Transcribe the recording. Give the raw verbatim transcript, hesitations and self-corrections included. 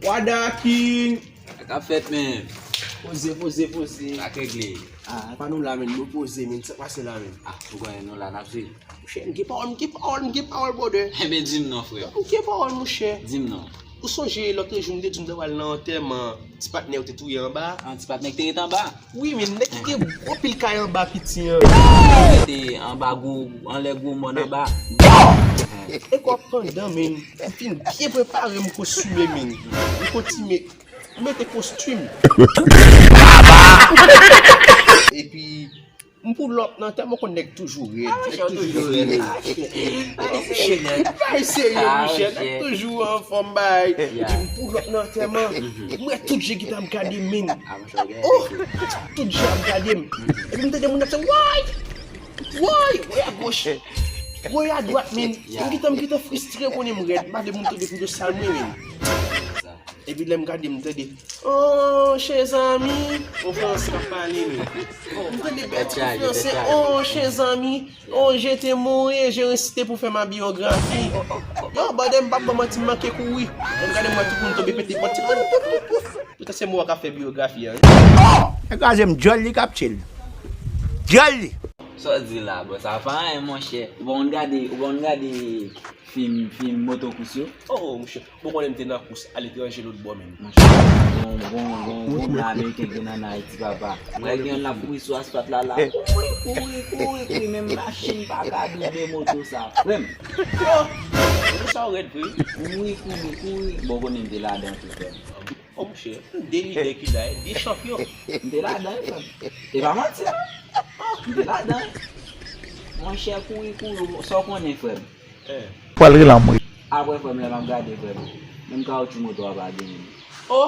Wada King! Sa k ap fèt, men? Poze, poze, poze. Sa k regle? Ah, pa nou la, men. Nou poze, men. Sa k pase la, men? Ah, ou konnen nou la, n ap swiv. Monchè, m gen pawòl, m gen pawòl, m gen pawòl, brother. Enben, di m non, frè. M gen pawòl, monchè. Di m non. Ou sonje lòt jou m te di w m ta pral nan antèman ti patnè ou te touye anba? An ti patnè ki te ret anba? Wi, men nèg ki gen gwo pil kay anba piti an. Te anba gwo, anlè gwo mòn anba. E kwa pandan, men, m fin byen prepare m kostime, men. M kostime, m mete kostim. Epi, m pull up nan tèlman konn nèg toujou rèd. Nèg toujou rèd. Monchè, nèg pa eseye, monchè. Nèg toujou anfòm, bay. Epi m pull up nan antèman. M wè tout je ki t ap gade, men. Oh! Tout je ap gade m. Epi m tande moun ap fè, woy! Woy! Woy agoch. Woy adwat, men. M gentan, m gentan fristre, konnen m rèd. M pa vle moun tande videyo sal mwen, men. Epi lè m gade, m tande, oh, chèzanmi. Yon fransè k ap pale, men. M tande bèt yon fransè, oh, chèzanmi. Oh, je t'aime, je resiste pour faire ma biographie. Yo, brother, m p ap ba w manti, m manke kouri. Lè m gade, m wè tout moun tonbe pete pòt. Poutèt se mwen k ap fè byografi a, wi. E kraze m, djòl li k ap tchil. Djòl li. Sa w di la, bro? Sa pa anyen, monchè. Ou pa konn gade, ou pa konn gade fim, fim motokous yo? Oh, monchè, bon, konnen m te nan kous aletranje lòt bò, men. Monchè, bon, bon, bon, bon, nan Ameriken gen nan Ayiti, papa. Mwen gen yon l ap kouri sou asfalt la, la. Kouri, kouri, kouri, kouri, menm machin pa ka doube moto sa, frè m. Oh, moto sa w rèd vre. Kouri, kouri, kouri. Bon, konnen m te ladan tou, frè m. Oh, monchè, de lidè ki la, de chanpyon. M te ladan, frè m. E pa manti, non. M te ladan. Monchè, kouri, kouri, sa w konnen, frè m. Pral rele anmwe. Apre, frè m, lè m ap gade, frè m, menm kawotchou moto a pa genyen. Oh!